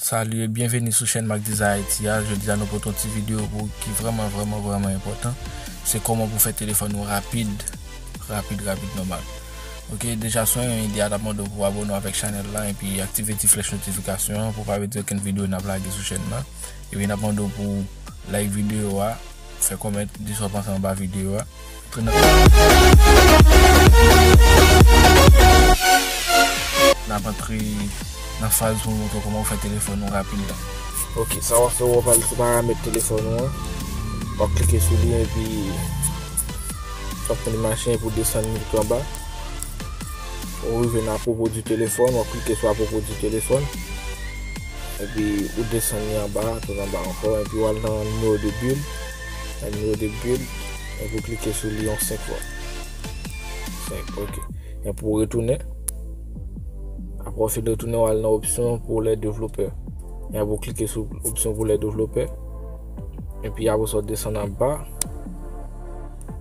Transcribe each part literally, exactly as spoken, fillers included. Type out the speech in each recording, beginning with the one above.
Salut e byenveni sou chèn Mac Design Haïti a. Jodi a nou pote yon ti videyo pou ou ki vrèman, vrèman, vrèman enpòtan. Se kòman pou fè telefòn ou rapid, rapid, rapid nòmal. Ok, deja si w renmen ide a, n ap mande w pou abòne w avèk chanèl la epi aktive ti flèch notifikasyon an pou w pa pèdi okenn videyo n ap lage sou chèn nan. Epi n ap mande w pou like videyo a, fè kòmantè, di sa w panse anba videyo a. N ap antre nan faz pou nou montre w kòman w fè telefòn ou rapid la. Ok, sa w ap fè, w ap al sou paramèt telefòn ou an. W ap klike sou li epi w ap pran li mache pou desann li tou anba. Ou rive nan apwopo di telefòn, w ap klike sou apwopo di telefòn. Epi ou desann li anba, tou anba ankò. Epi w al nan nimewo de build. Nan nimewo de build. Epi w klike sou li yon senk fwa. Senk, ok. Epi w retounen. Apre w fin retounen, w al nan opsyon pou lè devlopè. Epi w klike sou opsyon pou lè devlopè. Epi apre sa, w desann anba.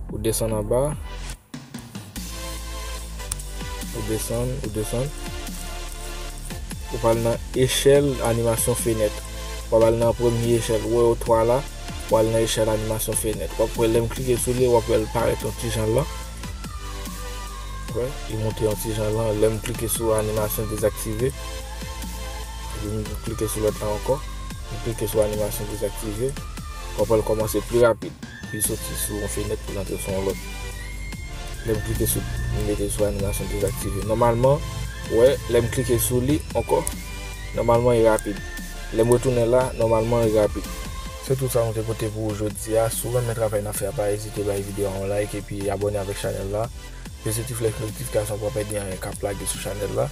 Ou desann anba. Ou desann, ou desann. Ou pral nan echèl animasyon fenèt. W ap al nan premye echèl. Ou wè yo twa la. W al nan echèl animasyon fenèt. W ap wè lè m klike sou li, w ap wè l parèt yon ti jan lan. Wè, li monte yon ti jan lan. Lè m klike sou animasyon dezaktive, epi m klike sou lòt la ankò. M klike sou animasyon dezaktive. W ap wè l kòmanse pli rapid. Li soti sou yon fenèt pou l antre sou yon lòt. Lè m klike sou, m mete sou animasyon dezaktive. Nòmalman, wè, lè m klike sou li ankò, nòmalman li rapid. Lè m retounen la, nòmalman li rapid. Se tout sa nou te pote pou ou jodi a. Si w renmen travay n ap fè a, pa ezite bay videyo a yon like epi abòne avèk chanèl la. Peze ti flèch notifikasyon pou w pa pèdi anyen k ap lage sou chanèl la.